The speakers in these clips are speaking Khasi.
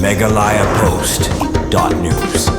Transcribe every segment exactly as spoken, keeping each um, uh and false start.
Meghalaya Post dot news.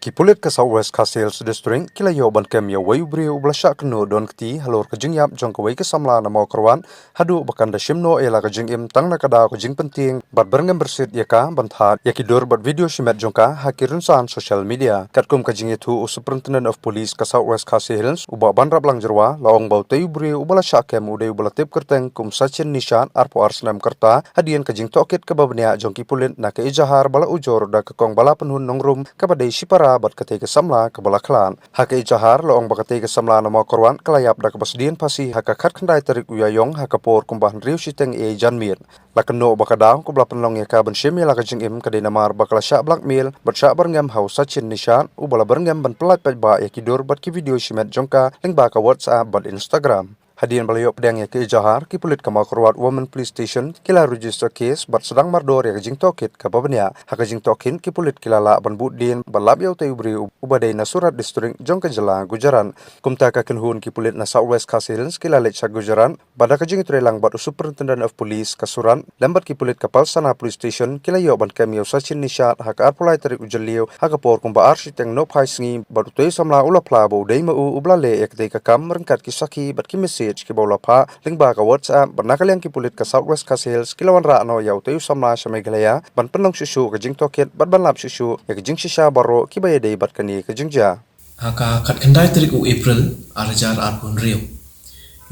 Ki pulit ka South West Khasi Hills District ki la ïoh ban kem ïa uwei u briew uba la shah kynnoh don kti halor ka jingïap jong kawei ka samla na Mawkyrwat, haduh ba kan da shim noh ïa la ka jingim tang na ka daw ka jingpyntieng bad byrngem byrsit ïa ka ban thad ïa ki dur bad video shimet jong ka ha ki rynsan social media. Katkum ka jingïathuh u Superintendent of Police ka South West Khasi Hills, u Bah Banrap Langjyrwa, la ong ba utei u briew uba la shah kem u dei uba la tip kyrteng kum Sachin Nishat, arphew ar snem ka rta, hadien ka jingtohkit kaba bniah jong ki pulit na ka ejahar ba la ujor da ka kong ba la pynhun nongrum kaba dei shipara bad katei ka samla kaba la khlad. Ha ka ejahar la ong ba katei ka samla na Mawkyrwat ka la ïap da kaba sdien phasi ha ka khatkhyndai tarik u Ïaïong ha ka por kumba hynriew shiteng ïa janmiet. La kynnoh ba ka daw kaba la pynlong ïa ka ban shim ïa la ka jingim ka dei namar ba ka la shah blackmail bad shah byrngem ha u Sachin Nishat, uba la byrngem ban pyllait paidbah ïa ki dur bad ki video shimet jong ka lyngba ka WhatsApp bad Instagram. Hadien ba la ïoh pdiang ïa ka ejahar, ki pulit ka Mawkyrwat Women Police Station ki la register case bad sdang mardor ïa ka jingtohkit kaba bniah. Ha ka jingtohkit, ki pulit ki la lah ban bud dien bad lap ïa utei u briew uba dei na Surat District jong ka jylla Gujarat. Kumta ka kynhun ki pulit na South West Khasi Hills ki la leit sha Gujarat bad da ka jingïatreilang bad u Superintendent of Police ka Surat lem bad ki pulit ka Palsana Police Station ki la ïoh ban kem ïa u Sachin Nishat ha ka arphew lai tarik u Jylliew ha ka por kumba ar shiteng nohphai sngi bad utei u samla u la phla ba u dei ma u uba la leh ïa katei ka kam ryngkat ki sakhi bad ki message kiba u la phah lyngba ka WhatsApp. Bad na ka liang ki pulit ka South West Khasi Hills ki la wanrah noh ïa utei u samla sha Meghalaya ban pynlong shuh shuh ka jingtohkit bad ban lap shuh shuh ïa ka jingshisha baroh kiba ïadei bad kane ka jingjia. Ha ka khatkhyndai tarik u April ar hajar arphew hynriew,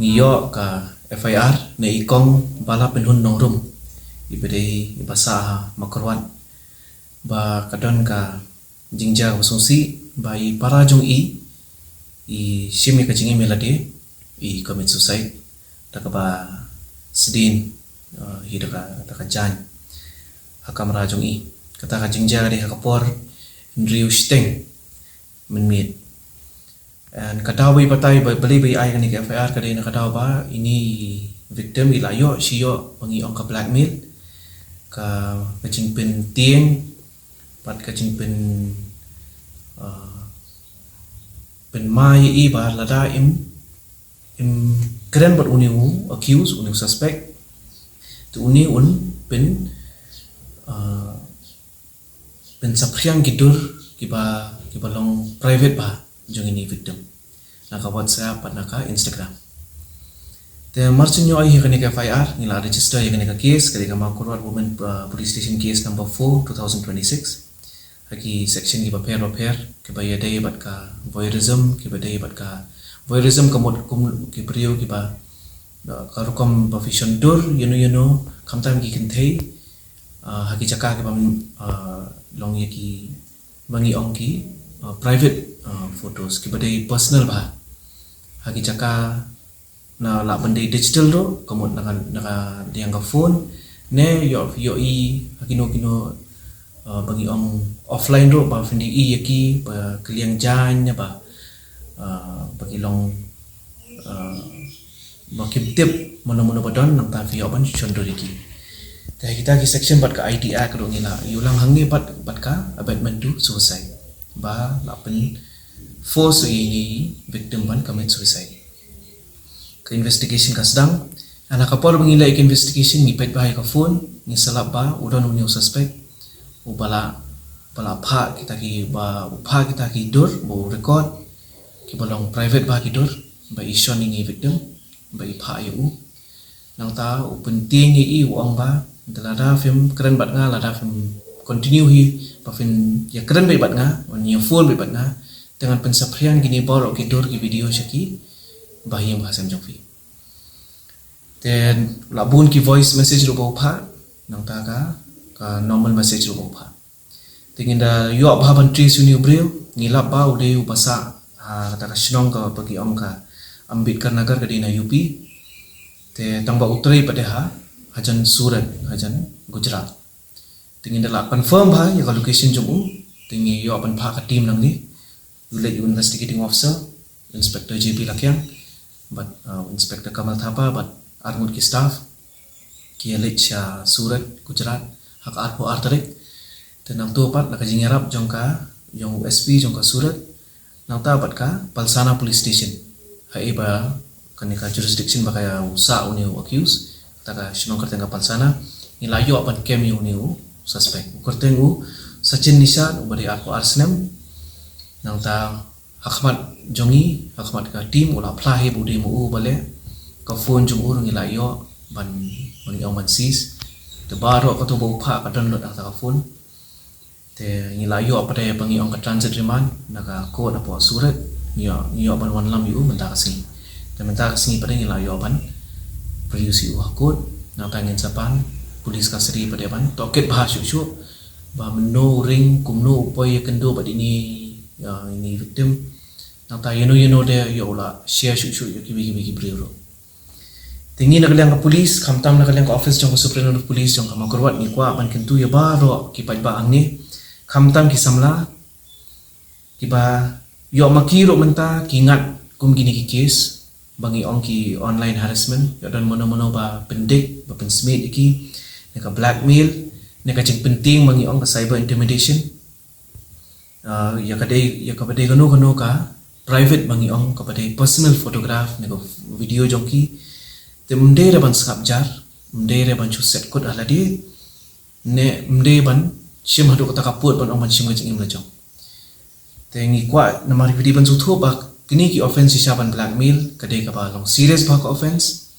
ngi ïoh ka F I R na i kong ba la pynhun nongrum, iba dei iba sah ha Mawkyrwat, ba ka don ka jingjia kaba sngewsih ba i para jong i i shim ïa ka jingim ïa lade, i commit suicide da kaba sdien, uh, hi da ka, da ka jaiñ ha kamra jong i. Kata ka jingjia ka dei ha ka por hynriew shiteng mynmiet. And ka daw ba i batai ba balei ba i ai kane ka F I R ka dei na ka daw ba ine i victim i la ïoh, shi ïoh ba ngi ong ka blackmail, ka, ka jingpyntieng bad ka jingpyn, uh, pynmai i ba lada im, im kren bad une u accused, une u suspect, te une un pyn, uh, pynsaphriang ki dur kiba, kiba long private bha jong ine i victim na ka WhatsApp bad na ka Instagram. Te mar shu ïoh ïa kane ka F I R, ngi la register ïa kane ka case, ka dei ka Mawkyrwat Women, uh, Police Station case number four, two thousand twenty-six. Ha ki section kiba pher ba pher kiba ïadei bad ka voyeurism, kiba dei bad ka voyeurism ka mut kum ki briew kiba, uh, ka rukom ba phi shon dur ïano ïano khamtam ki kynthei, uh, ha ki jaka kiba, uh, long ïa ki ba ngi ong ki, uh, private, uh, photos kiba dei personal bha. Ha ki jaka na lah ban dei digital ruh, ka mut na ka, na ka liang ka phone, ne ïoh, ïoh i ha kino kino, uh, ba ngi ong offline ruh, ba phin ïoh i ïa ki ba ka liang jaiñ ne ba, uh, ba ki long, uh, ba kim tip mano mano ba don, nangta phi ïoh ban shon dur ïa ki. Te kita ki section bad ka I T Act ruh ngi la ïoh lang hangne bad, bad ka abetment to suicide, ba lah pyn force ïa ine i victim ban commit suicide. Ka investigation ka sdang. Ha ka por ba ngi leh ka investigation ngi peit bha ïa ka phone, ngi sylap ba u don une u suspect uba la, ba la phah kita ki, ba u phah kita ki dur, ba u record kiba long private bha ki dur ba i shon ïa ine i victim, ba i phah ïa u. Nangta u pyntieng ïa i, u ong ba, lada phim kren bad nga, lada phim continue hi ba phin ïa kren beit bad nga, ban ïa phone beit bad nga, te ngan pynsaphriang kine baroh ki dur ki video sha ki bahaïing bahasem jong phi. Te la bun ki voice message ruh ba u phah, nangta ka, ka normal message ruh ba u phah. Te ngin da ïoh bha ban trace ïa une u briew, ngi lap ba u dei uba sah ha kata ka shnong kaba ki ong ka Ambedkar Nagar, ka dei na U P. Te tang ba u trei pat de ha, hajan Surat, hajan Gujarat. Te ngin da lah confirm bha ïa ka location jong u, te ngi ïoh ban phah ka team nangne. U leit u investigating officer, Inspector J P Lakiang, bad, uh, Inspector Kamal Thapa, bad arngut ki staff, ki ïa leit sha Surat, Gujarat, ha ka arphew ar tarik. Te nangta pat na ka jingïarap jong ka, jong u S P jong ka Surat, nangta pat ka Palsana Police Station, ha iba kane ka jurisdiction ba ka ïa u sah une u accused, kata ka shnong kyrteng ka Palsana, ngi la ïoh ban kem ïa une u suspect. U kyrteng u Sachin Nishan, uba dei arphew ar snem. Nangta ha khmat jong ngi, ha khmat ka team, u la phla hi ba u dei ma u ba leh. Ka phone jong u ruh ngi la ïoh ban, ban ong ban seize. Te baroh kato ba u phah ka don lut ha ka phone. Te ngi la ïoh pat de ba ngi ong ka transit remand na ka court hapoh Surat. Ngi ïoh, ngi ïoh ban wanlam ïa u mynta ka sngi. Te mynta ka sngi pat de ngi la ïoh ban produce ïa u ha court. Nangta ngin sa pan police custody pat de ban tohkit bha shuh shuh ba mynno u ring, kumno u poi ïakynduh bad ine, ïa ine i victim. Nangta ïano ïano de ïoh u la share shuh shuh ïa kiwei kiwei ki briew ruh. Te ngi na ka liang ka police, khamtam na ka liang ka office jong ka Superintendent of Police jong ka Mawkyrwat, ngi kwah ban kyntu ïa baroh ki paidbah hangne, khamtam ki samla kiba ïoh ma ki ruh mynta ki ngat kum kine ki case ba ngi ong ki online harassment, ïoh don mano mano ba pyndik, ba pynsmiej ïa ki, ne ka blackmail, ne ka jingpyntieng ba ngi ong ka cyber intimidation. Ah, ïa ka dei, ïa kaba dei kano kano ka private ba ngi ong, kaba dei personal photograph ne ka video jong ki. Te ym dei re ban sngap jar, ym dei re ban shu set kut ha lade, ne ym dei ban shim haduh kata ka pud ban ong ban shim ka jingim la jong. Te ngi kwah namar ngi dei ban sngewthuh ba kine ki offense shisha ban blackmail ka dei kaba long serious bha ka offense,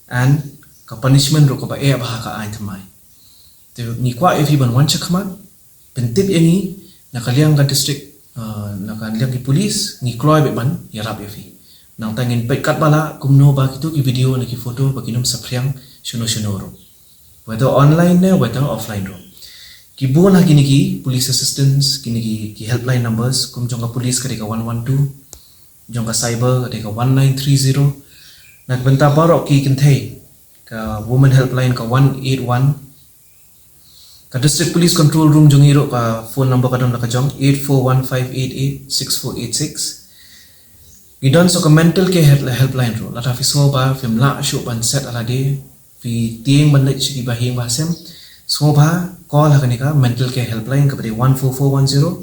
and ka punishment ruh kaba eh bha ha ka aiñ thymmai. Te ngi kwah ïa phi ban wan shakhmat, pyntip ïa ngi na ka liang ka district, ah, na ka liang ki police, ngi kloi beit ban ïarap ïa phi. Nangta ngin peit katba lah kumno ba kito ki video ne ki photo ba kin ym saphriang shano shano ruh, whether online ne whether offline ruh. Ki bun ha kine ki police assistance, kine ki, ki helpline numbers, kum jong ka police ka dei ka one one two, jong ka cyber ka dei ka one nine three zero. Na ka bynta baroh ki kynthei, ka women helpline ka one eight one, ka district police control room jong ngi ruh ka phone number ka don la ka jong, eight four one five eight eight six four eight six. Ngi don sa ka mental care help-, helpline ruh. Lada phi sngew ba phim lah shuh ban set ha lade, phi tieng ban leit sha ki bahaïing bahasem, sngewbha call ha kane ka mental care helpline kaba dei one four four one zero.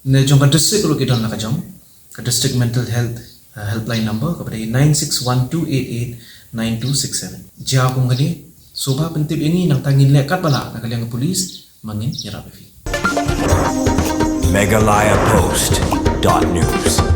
Ne jong ka district ruh ki don la ka jong ka district mental health, uh, helpline number kaba dei nine six one two eight eight nine two six seven. Jia kum kane, sngewbha pyntip ïa ngi, nangta ngin leh katba lah na ka liang ka police ba ngin ïarap ïa phi. Meghalaya Post dot news.